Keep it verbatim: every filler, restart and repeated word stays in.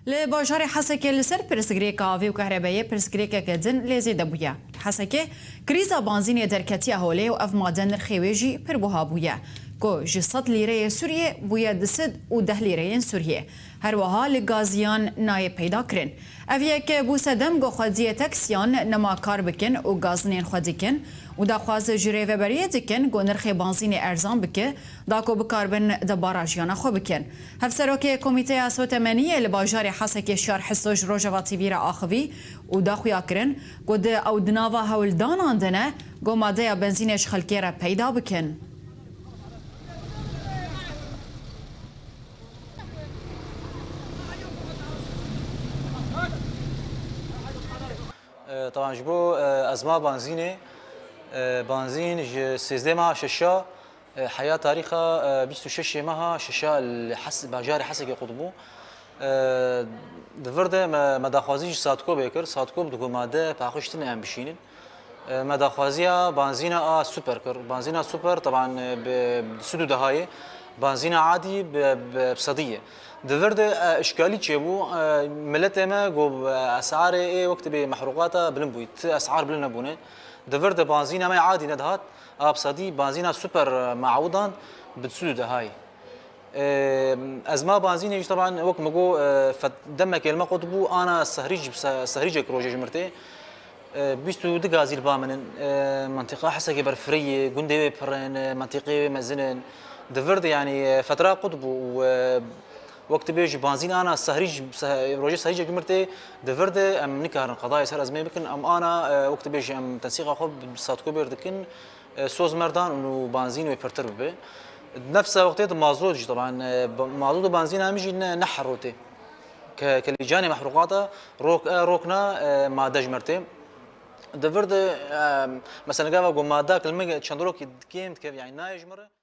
Li bajarê Hesekê li ser pirsgirêka avê û kehrebeyê pirsgirêkeke din lê zêde bûye. Hesekê, krîza banzînê derketiye holê û ev made nirxê wê jî pir buha bûye, ku ji sed lîreyê Sûriyê bûye du sed û deh lîreyên Sûriyê. Her wiha li gaziyan nayê peyda kirin. Ev yek bû sedem ku xwediyê taksiyan nema kar bikin û gazinên xwe dikin û daxwaz ji rêveberiyê dikin ku nirxê banzînê erzan bike, da ku bikaribin debara jiyana xwe bikin. Hevserokê Komîteya Sotemeniyê li bajarê Hesekê Şar Hiso ji Rojava T V re axivî û da xuya kirin ku di ew di nava hewldanan de ne ku madeya benzînê ji xelkê re peyda bikin. E, taban ji bo, e, ezma banzînê, e, banzîn ji sêzdeh meha şeşa, e, heya tarîxa, e, bîst û şeşê meha şeşa li Hes-, bajarê Hesekê qut bû. E, di vir de me, me daxwazî ji Sadkobê kir. Sadkob digot made paqij tine em bişînin. E, me daxwaziya banzîna a super kir. Banzîna super, taban, e, bi sud û dehayê, banzîna adî bi, bi sedî ye. Di vir de, e, işkalî çêbû, e, miletê me got, e, esarê ê wek tibê mehrûqata bilind bûyî. Ti esar bilind nebûne. Di vir de banzîna me adî nedihat, a bi sedî banzîna super, e, me ewdan bi sud û dehayê. E, ezma banzînê jî, taban, wek me got, e, fet-, demekê li me qut bû, ana sehrî jî, se-, sehrîcek rojê ji mir tê. E, bîst û du gazî li ba min in. E, mentiqa Hesekê berfireyê, gundê wê pir in, e, mentiqê wê mezin in. Di vir de, yanî, e, fetra qut bû û, e, wek tu bêjî banzîn ana sehrî, se-, rojê sehrîcek mir tê, di vir de em nikarin qedayê ser ezmê bikin. Em ana, e, wek tu bêjî em tensîqa xwe bi Sadkobê re dikin, e, soz merdan û banzîn wê pirtir bibe. Nefsa wextê de mazot jî, taban, e, ba-, mazot û banzîna em jî ne, ne herotê. Ke, kelîcanê mehrûqata rok e, rok na, e, made ji mir tê. Di vir de, e, mesela gava ku mada kilmik çend rokî kêm dikeve, yanî nayê ji mir re.